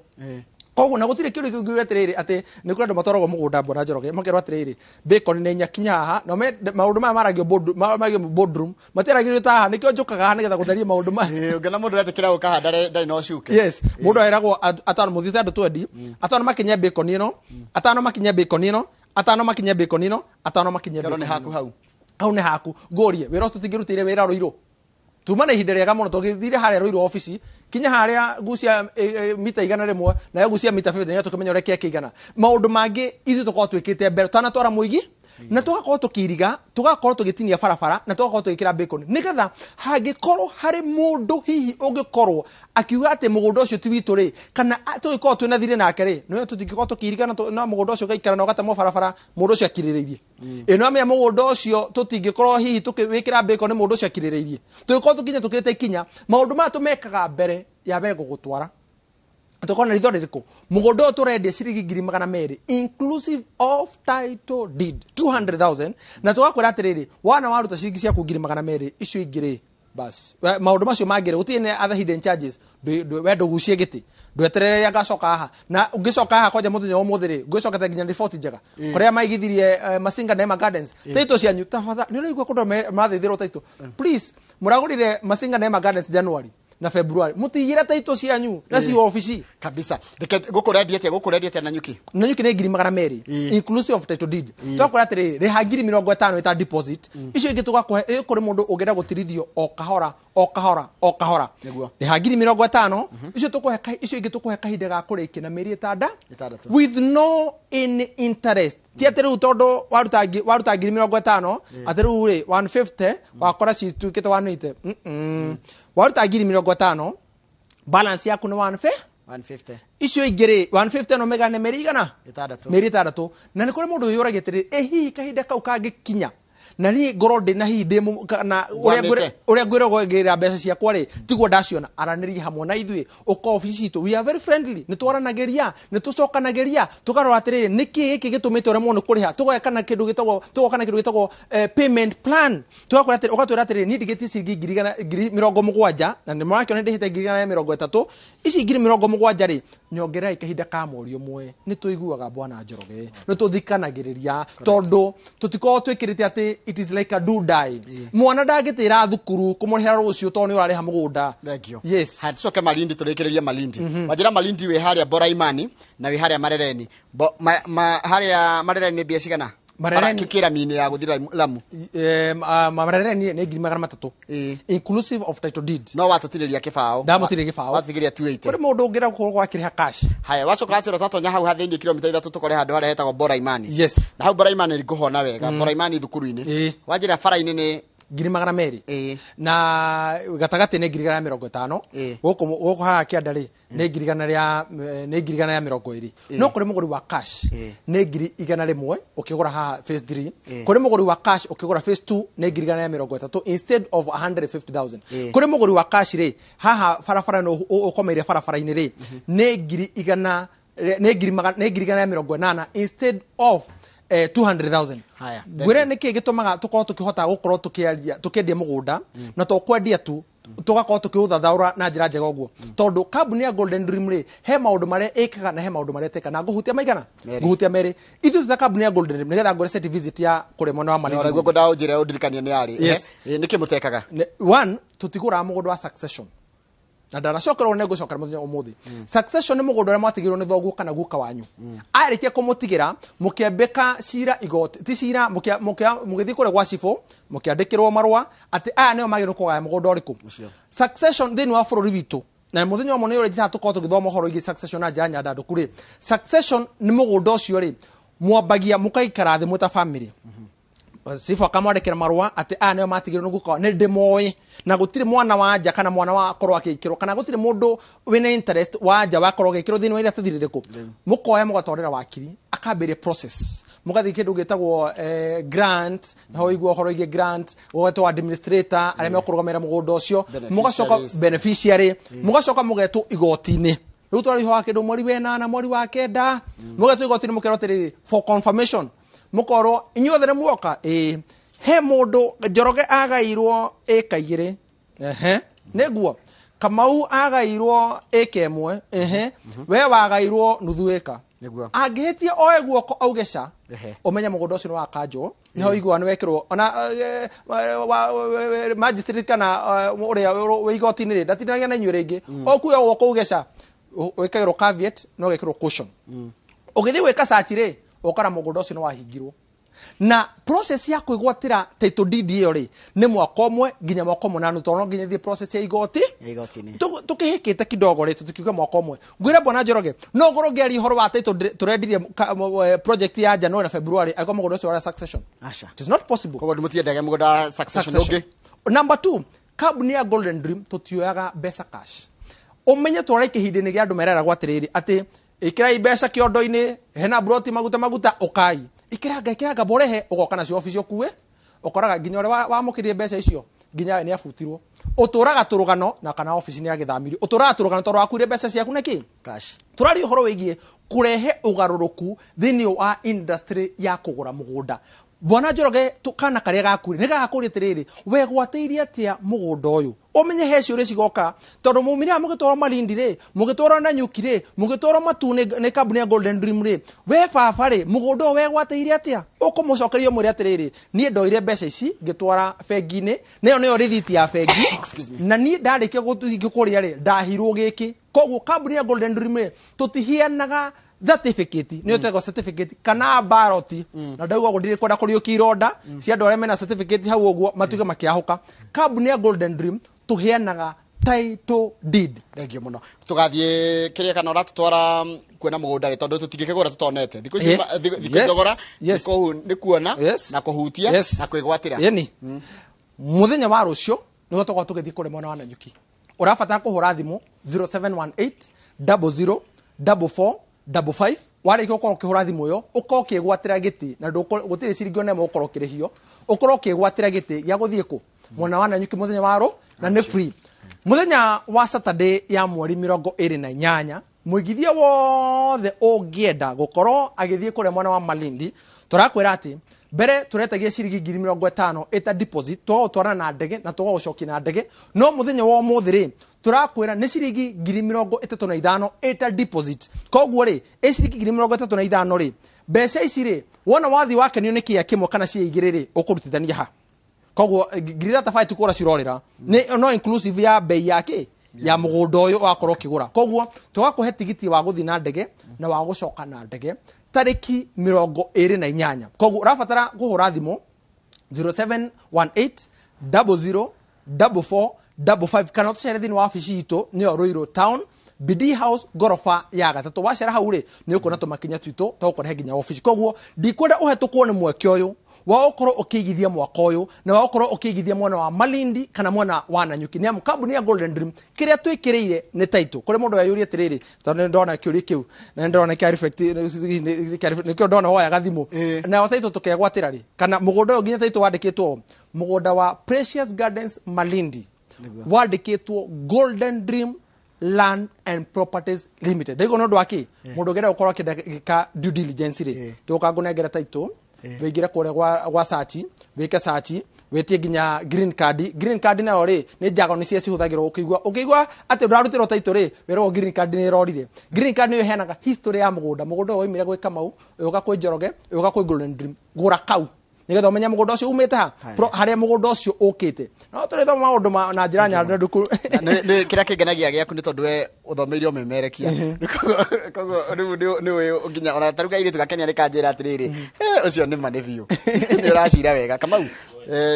Koguo na gũtirĩ kĩũria kĩngĩ atĩrĩrĩ, atĩ nĩ kũrĩ andũ matwaragwo mũgũnda bwana Njoroge makerwo atĩrĩrĩ, bacon nĩ nyakinya haha, na maũndũ maya maragio maragio boardroom, matiaragĩrio ta haha. Nĩkĩo njũkaga haha nĩgetha gũtheria maũndũ maya. Ĩ, ũngĩona mũndũ aretĩkĩra gũka haha ndarĩ na ũcuke. Yes, mũndũ eragwo atano mũthiĩte andũ 20, atano makinye bacon ĩno, atano makinye bacon ĩno, atano makinye bacon ĩno, atano makinye Kerwo nĩ bacon haku ĩno. Hau. Hau nĩ haku. Ngũrie wĩra ũcio tũtingĩrutĩire wĩra Rũirũ, tuma na ihinda rĩega mũno tũgĩthire harĩa Rũirũ obici kinya harĩa gucia mita 100 nayo gucia mita 50 nĩgetha tũkĩmenya ũrĩa kĩa kĩigana. Maũndũ mangĩ ithuĩ tũkorwo twĩkĩte mbere twanatwara mũigi na tũgakorwo tũkĩiriga, tũgakorwo tũgĩtinia barabara na tũgakorwo tũgĩkĩra bacon, nĩgetha hangĩkorwo harĩ mũndũ hihi ũngĩkorwo akiuga atĩ mũgũnda ũcio ti witũ rĩ, kana tũgĩkorwo twĩna thirĩ nake rĩ, nĩwe tũtingĩkorwo tũkĩiriga na mũgũnda ũcio ũgaikara na ũgatemwo barabara, mũndũ ũcio akirĩrĩirie. Ĩno amenya mũgũnda ũcio tũtingĩkorwo hihi tũkĩwĩkĩra bacon, mũndũ ũcio akirĩrĩirie. Tũgĩkorwo tũkinya tũkĩrĩte ikinya, maũndũ maya tũmekaga mbere ya we gũgũtwara. Tũkorwo na ritho rĩrĩkũ? Mũgũnda ũyũ tũrendia ciringi 200,000 inclusive of title deed, 200,000, na tũgakwĩra atĩrĩrĩ, wana waruta ciringi ciaku 200,000, icio ingĩ rĩ, bas maũndũ macio mangĩ rĩ, gũtirĩ na other hidden charges. We ndũgucie gĩtĩ, ndweterere rĩrĩa ngacoka haha, na ũngĩcoka haha kwanja mũthenya wa ũmũthĩ rĩ, ngwĩcokete nginya riboti njega kũrĩa maigithirie Masinga Neema Gardens title cianyu. Tafadhali, nĩ ũraigua kũndũ mathĩthĩrwo title? Please, mũragũrire Masinga Neema Gardens January. Na February mũtigire taito cianyu na ci obici. Kabisa. Reke gũkũ rendia atĩa? Gũkũ rendia atĩa na nyuki? Na nyuki nĩ 200,000 inclusive of title deed. Twakora atĩrĩrĩ, rĩha 50,000 ĩta deposit, icio ingĩ tũgakũhe. Kũrĩ mũndũ ũngĩenda gũtirithio o kahora o kahora o kahora. Rĩha 50,000, icio tũkũhe icio ingĩ tũkũhe kahinda ga kũrĩkia na mĩeri ĩtanda 6. With no any interest. Ti atĩ rĩu tondũ waruta 50,000 atĩ rĩu rĩ 150 wakora cituĩkĩte 180. Waruta 50,000, balance yaku nĩ 150. 150. Icio ingĩ rĩ, 150 no mĩgane mĩeri igana? 6. Mĩeri 6. Na nĩ kũrĩ mũndũ wĩyũragia atĩrĩrĩ, ĩ hihi kahinda kau kangĩkinya na niĩ ngorwo ndĩ na hihi ndĩ na ũrĩa Ngwamĩte. Ũrĩa ngwĩrwo ngĩra mbeca ciakwa rĩ, tiguo ndaciona. Aranĩria hamwe na ithuĩ, ũka obici citũ, we are very friendly. Nĩ twaranagĩria, nĩ tũcokanagĩria, tũkarora atĩrĩrĩ, nĩkĩ gĩkĩ gĩtũmĩte ũremwo nĩ kũrĩha. Tũgeka na kĩndũ gĩtagwo payment plan. Tũgakwĩra atĩrĩ, ũgatwĩra atĩrĩrĩ, niĩ ndigĩtie ciringi 100,000, 70,000, na nĩ mũrakĩona ndĩhĩte 130,000. Ici 70,000 rĩ, nyongererai kahinda ka mweri ũmwe. Nĩ tũiguaga, bwana Njoroge, nĩ tũthikanagĩrĩria, tondũ tũtikoragwo twĩkĩrĩte atĩ it is like a do die. Mwana ndangĩtĩra thukuru kũmũrĩhĩra rũciũ tondũ nĩ ũrarĩha mũgũnda. Thank you. Yes. Haya, tucoke Malindi, tũrĩkĩrĩrie Malindi. Wanjĩra Malindi wĩ harĩa Boraimani na wĩ harĩa Marereni. Bo, ma, ma, harĩa Marereni nĩ mbia cigana? Marereni- Kĩrami-inĩ ya gũthira Lamu. Marereni nĩ 300,000 inclusive of title deed. No watũtinĩria kĩbaũ. Ndamũtinĩria gĩbaũ. Watũtigĩria 280. Kũrĩ mũndũ ũngĩenda gũkorwo akĩrĩha cash. Haya, wacoka wachora twatonya hau hathĩinĩ kilomita 3 tũkore handũ harĩa hetagwo Boraimani. Yes. Na hau Boraimani ngũhona wega. Boraimani thukuru-inĩ. Wanjĩra bara-inĩ nĩ 200,000. Na gatagatĩ nĩ 150,000. Gũkũ haha kĩanda rĩ, nĩ ngiri igana rĩa nĩ 120,000. No kũrĩ mũgũri wa cash nĩ 100,000 ũkĩgũra haha phase 3. Kũrĩ mũgũri wa cash ũkĩgũra phase 2 nĩ 130,000 instead of 150,000. Kũrĩ mũgũri wa cash rĩ, haha barabara no ũkomeire barabara-inĩ rĩ, nĩ ngiri igana nĩ ngiri maga- nĩ 180,000 instead of 200,000. Haya, Ngwĩre nĩkĩ gĩtũmaga tũkorwo tũkĩhota gũkorwo tũkĩaria tũkĩendia mũgũnda na to kwendia tu, tũgakorwo tũkĩũthathaũra na njĩra njega ũguo, tondũ kambuni ya Golden Dream rĩ, he maũndũ marĩa ĩkaga na he maũndũ marĩa ĩtekaga, na ngũhutia maigana? Merĩ. Ngũhutia merĩ. Ithuĩ twĩta kambuni ya Golden Dream, nĩgetha ngũre site visit ya kũrĩa mwena wa Malindi. Ũraigua ngwendaga ũnjĩre ũndirikanie nĩ yarĩ. Yes. Nĩkĩ mũtekaga? One, tũtigũraga mũgũnda wa succession, na ndanacokerwo nĩ ngũcokera mũthenya ũmũthĩ. Succession nĩ mũgũnda ũrĩa mwatigĩrwo nĩ thoguo kana guka wanyu. Arĩkia kũmũtigĩra, mũkĩambĩka cira igoti, ti cira, mũgĩthiĩ kũrĩa gwa cibũ, mũkĩandĩkĩrwo marũa atĩ aya nĩo magĩrĩirwo kũgaya mũgũnda ũrĩkũ. Succession thĩinĩ wa bũrũri witũ, na mũthenya ũmwe nĩ ũrĩa tũkorwo tũgĩthoma ũhoro wĩgiĩ succession na njĩra nyandandũku rĩ, succession nĩ mũgũnda ũcio rĩ, mwambagia mũkaikara thĩ mwĩ ta family, cibu akamwandĩkĩra marũa atĩ aya nĩo matigĩrwo nĩ guka, nĩ ndĩmoĩ, na gũtirĩ mwana wa nja kana mwana wa korwo agĩkĩrwo, kana gũtirĩ mũndũ wĩna interest wa nja wakorwo agĩkĩrwo thĩinĩ wa iratathi rĩrĩkũ. Mũkoya mũgatwarĩra wakiri, akambĩrĩria process, mũgathiĩ kĩndũ gĩtagwo grant, naho igua ũhoro wĩgiĩ grant, ũgetwo administrator arĩa mekũrũgamĩrĩra mũgũnda ũcio, mũgacoka Beneficiaries. Beneficiary, mũgacoka mũgetwo igoti-inĩ. Rĩu twarĩhoa kĩndũ mweri wenana, mweri wa kenda, mũgetwo igoti-inĩ, mũkerwo atĩrĩrĩ, for confirmation, mũkorwo inyuothe nĩ muoka. Ĩĩ, he mũndũ Njoroge agairwo ĩka 2, ehe, nĩguo Kamau agairwo ĩka 1, ehe, we wagairwo nuthu ĩka. Nĩguo. Angĩhĩtia oe guoko auge ca, ũmenye mũgũnda ũcio nĩ wakanjwo. Nĩho iguaga nĩ wekĩrwo ona magistrate kana ũrĩa wĩ igoti-inĩ rĩ, ndatindanagia na inyuĩ rĩngĩ. Ũkuoya guoko uge ca, wĩkagĩrwo caveat na ũgekĩrwo caution. Ũgĩthiĩ gwĩka search rĩ, ũkora mũgũnda ũcio nĩ wahingirwo. Na process ya kwĩgwatĩra title deed ĩyo rĩ, nĩ mwaka ũmwe nginya mwaka ũmwe na nuthu, tondũ no nginya ĩthiĩ process ya igoti. Ya igoti-inĩ. Tũkĩhĩkĩte kidogo rĩ, tũtikiuga mwaka ũmwe. Ngwĩre bwana Njoroge, no ngorwo ngĩaria ũhoro wa title tũrendirie project ya January na February, angĩkorwo mũgũnda ũcio warĩ succession. Aca. It is not possible. Koguo mũtiendaga mũgũnda wa succession ũngĩ. Number two, kambuni ya Golden Dream tũtioyaga mbeca cash. Ũmenye twara ihinda-inĩ gĩa andũ mereragwo atĩrĩrĩ, atĩ ĩkĩrai mbeca kĩondo-inĩ, hena broti maguta maguta, ũkai ĩkĩranga ĩkĩranga borehe, ũgoka nacio obici ũkue, ũkoraga nginya ũrĩa wamũkĩrire mbeca icio nginya we nĩ abutirwo. Ũtũraga tũrũgano na kana obici nĩ agĩthamirio, ũtũraga tũrũgano tondũ wakuire mbeca ciaku nĩkĩ? Cash. Tũraria ũhoro wĩgiĩ kũrehe ũgarũrũku thĩinĩ wa industry ya kũgũra mũgũnda. Bwana Njoroge kana karia gaku nĩ gagakũria atĩrĩrĩ, we gwatĩirie atĩa mũgũnda ũyũ? Ũmenye he ciũria cigoka tondũ mumire haha mũgĩtwarwo Malindi rĩ, mũgĩtwarwo Nanyuki rĩ, mũgĩtwarwo Matu nĩ kambuni ya Golden Dream rĩ, we baba rĩ, mũgũnda ũyũ wegwatĩire atĩa? Ũkũmũcokeria ũmwĩre atĩrĩrĩ, niĩ ndoire mbeca ici ngĩtwara bengi-inĩ, nayo nĩyo rĩthiti ya bengi, na niĩ ndarĩkia kũrĩa rĩ, ndahirwo gĩkĩ. Koguo kambuni ya Golden Dream rĩ, tũtiheanaga certificate, nĩyo tũĩtagwo certificate kana baroti, na ndauga ũguo ndirĩ kwenda kũriũkia ironda cia andũ arĩa mena certificate hau ũguo matuĩke makĩahũka. Kambuni ya Golden Dream tũheanaga title deed. Thank you mũno. Tũgathiĩ kĩrĩa kana ũratũtwara kuona mũgũnda rĩ, tondũ tũtingĩkĩgũra tũtonete. Thikũ ici thikũ ici thogora nĩ kuona na kũhutia na kwĩgwatĩra. Yeni. Mũthenya wa rũciũ nĩguo tũkorwo tũgĩthiĩ kũrĩa mwena wa Nanyuki. Ũrabatara kũhũra thimũ 0718 00 44 55. Warĩkia gũkorwo ũkĩhũra thimũ ĩyo, ũkorwo ũkĩgwatĩra gĩtĩ na gũtirĩ ciringi ona ĩmwe ũgũkorwo ũkĩrĩhio, ũkorwo ũkĩgwatĩra gĩtĩ gĩa gũthiĩ kũ mwena wa Nanyuki mũthenya wa rũ na nĩ free. Mũthenya wa Saturday ya mweri 28, mũigithia wothe ũngĩenda gũkorwo agĩthiĩ kũrĩa mwena wa Malindi, tũrakwĩra atĩ mbere tũretagia ciringi 50,000 ĩta deposit, tũgagũtwara na ndege na tũgagũcokia na ndege. No mũthenya wa ũmũthĩ rĩ, tũrakwĩra nĩ ciringi 35,000 ĩta deposit. Koguo rĩ, ĩ ciringi 35,000 rĩ, mbeca ici rĩ, wona wathiĩ wakenio nĩ kĩea kĩmwe kana cia igĩrĩ rĩ, ũkũrutithania ha? Koguo 35,000 ti kũra cirorĩra, nĩ no inclusive ya bei ya kĩ ya mũgũnda ũyũ wakorwo ũkĩgũra. Koguo tũgakũhe tigiti wa gũthiĩ na ndege na wa gũcoka na ndege tarĩki 28. Koguo ũrabatara kũhũra thimũ 0718 00 44 55 kana ũtũcere thĩinĩ wa wabici itũ nĩyo Ruiru Town, BD House, ngoroba ya gatatũ. Wacera hau rĩ, nĩ ũkuona tũmakinya twitũ tũgũkũrehe nginya wabici. Koguo ndikwenda ũhetũkwo nĩ mweke ũyũ wa ũkorwo ũkĩigithia mwaka ũyũ na wa ũkorwo ũkĩigithia mwena wa Malindi kana mwena wa Nanyuki. Nĩ amu kambuni ya Golden Dream kĩrĩa twĩkĩrĩire nĩ title. Kũrĩ mũndũ weyũria atĩrĩrĩ, tondũ nĩ ndona kĩũria kĩu na nĩ ndona kĩa reflect, nĩkĩo ndona woyaga thimũ. Na title tũkegwatĩra rĩ, kana mũgũnda ũyũ nginya title wandĩkĩtwo mũgũnda wa Precious Gardens Malindi, wandĩkĩtwo Golden Dream Land and Properties Limited. Ndaigua nĩ ũndũ wa kĩ mũndũ ũngĩenda gũkorwo akĩenda due diligence rĩ, tũka ngũnengere title, wĩingĩre kũrĩa gwa search, wĩke search, wĩtie nginya green card. Green card nayo rĩ, nĩ njago nĩ cia cihũthagĩrwo. Ũkĩigua atĩ ndũrarutĩrwo title rĩ, wĩragwo green card nĩ ĩrorire. Green card nĩyo ĩheanaga history ya mũgũnda. Mũgũnda ũyũ waumire gwĩ Kamau, ũgĩũka kwĩ Njoroge, ũgĩũka kwĩ Golden Dream. Gũra kau nĩgetha ũmenye mũgũnda ũcio umĩte ha, harĩa mũgũnda ũcio ũkĩte. No tũrĩthoma maũndũ na njĩra nyandanduku. Nĩ kĩrĩa kĩngenagia gĩaku nĩ tondũ we ũthomeire ũmemerekia. Koguo rĩu nĩ ũĩ nginya ona ta rĩu kairĩtu gakenia nĩ kanjĩra atĩrĩrĩ, ũcio nĩ ma nĩ biũ. Nĩ ũracira wega. Kamau,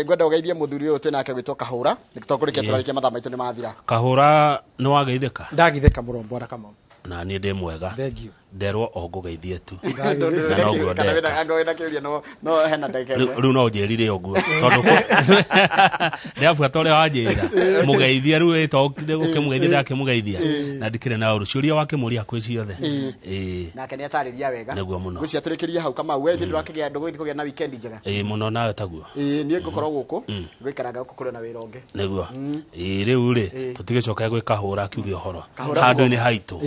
ngwenda ũgeithie mũthuri ũyũ twĩ nake gwĩtwo Kahũra, nĩ tũkũrĩkia tũrarĩkia mathaa maitũ nĩ mathira. Kahũra nĩ wageithĩka? Ndageithĩka mũno bwana Kamau. Na niĩ ndĩ mwega. Thank you. Nderwo o ngũgeithie tu. Na noguo ndeka. No hena ndagĩka ĩmwe. Rĩu no ũnjĩrire ũguo tondũ ndĩrabuata ũrĩa wanjĩra mũgeithia rĩu ĩtokire gũkĩmũgeithia ndakĩmũgeithia na ndikĩrĩ na ũru ciũria wakĩmũria kwĩ ciothe. Nake nĩ atarĩria wega. Nĩguo mũno. Ngwĩciria tũrĩkĩrie hau Kamau, we ndũrakĩgĩa ndũgũthiĩ kũgĩa na weekend njega. Ĩĩ mũno nawe taguo. Ĩĩ niĩ ngũkorwo gũkũ ngũikaraga gũkũ kũrĩ na wĩra ũngĩ. Nĩguo. Ĩĩ rĩu rĩ tũtigĩcoke gwĩ Kahũra akiuge ũhoro Kahũra handũ-inĩ haitũ.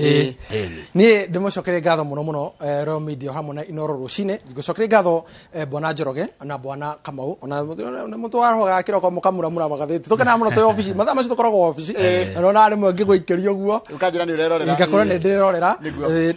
Niĩ ndĩmũcokerie ngatho mũno mũno Royal Media hamwe na Inoro rũcinĩ. Ngũcokerie ngatho bwana Njoroge na bwana Kamau, ona mũtwaroga kĩroko mũkamuramura magathĩti. Tũkenaga mũno twĩ obici, mathaa macio tũkoragwo obici. Na nona rĩmwe ngĩgũikĩria ũguo. Ũkanjĩra nĩ ũrerorera. Ngakorwo nĩ ndĩrerorera.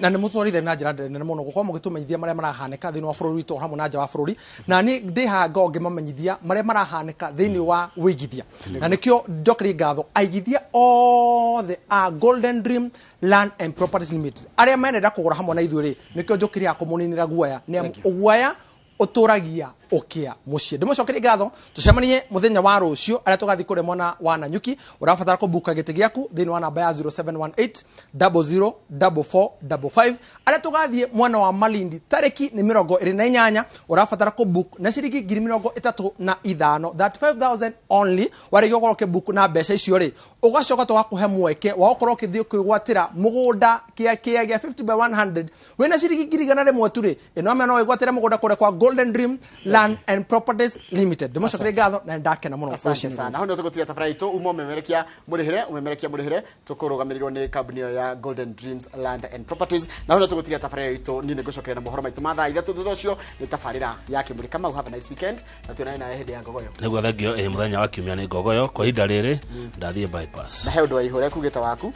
Na nĩ mũtwarire na njĩra nene mũno gũkorwo mũgĩtũmenyithia marĩa marahanĩka thĩinĩ wa bũrũri witũ hamwe na nja wa bũrũri. Na niĩ ndĩ haha ngorwo ngĩmamenyithia marĩa marahanĩka thĩinĩ wa wĩigithia. Na nĩkĩo njokerie ngatho aigithia othe a Golden Dream Land and Properties Limited arĩa menenda kũgũra hamwe na ithuĩ rĩ, nĩkĩo njũkĩire haha kũmũninĩra guoya. Nĩ amu guoya ũtũragia ũkĩa mũciĩ. Ndĩmũcokerie ngatho, tũcemanie mũthenya wa rũciũ arĩa tũgathiĩ kũrĩa mwena wa Nanyuki. Ũrabatara kũbuka gĩtĩ gĩaku thĩinĩ wa namba ya 0718 00 44 55. Arĩa tũgathiĩ mwena wa Malindi tarĩki nĩ 28, ũrabatara kũbook na ciringi 35,000, 35,000 only. Warĩkia gũkorwo ũkĩbook na mbeca icio rĩ, ũgacoka tũgakũhe mweke wa gũkorwo ũkĩthiĩ kwĩgwatĩra mũgũnda kĩa 50 by 100 wĩna ciringi 100,000 tu rĩ, ĩno amenya no wĩgwatĩre mũgũnda kũrĩa kwa Golden Dream Land Land and Properties Limited. Ndĩmũcokerie ngatho na nĩndakena mũno Asante rũcinĩ sana. rũrũ. Hau nĩho tũgũtiria tabarĩra itũ uma ũmemerekia mũrĩhĩre, ũmemerekia mũrĩhĩre, tũkũrũgamĩrĩrwo nĩ kambuni ĩyo ya Golden Dreams Land and Properties. Na hau nĩho tũgũtiria tabarĩra itũ, niĩ nĩngũcokeria na mohoro maitũ ma thaa 3, thutha ũcio nĩ tabarĩra ya Kĩmũrĩ. Kamau, have a nice weekend, na tuonane nawe hĩndĩ ya ngogoyo. Nĩguo, thengio. Ĩ mũthenya wa kiumia nĩ ngogoyo. Kwa ihinda rĩrĩ ndathiĩ bypass. Na he ũndũ wa ihũra ekugĩte waku.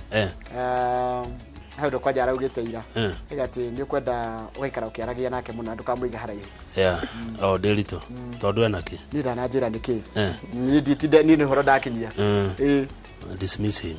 He ũndũ kwanja araugĩte ira. Ĩga atĩ nĩ ũkwenda ũgaikara ũkĩaragia nake mũno na ndũkamũige haraihu. Yeah, o ndĩritũ tondũ ena kĩ. Niĩ ndananjĩra nĩkĩ. Niĩ nditinda, niĩ nĩ ũhoro ndakinyia. Ĩĩ. Dismiss him.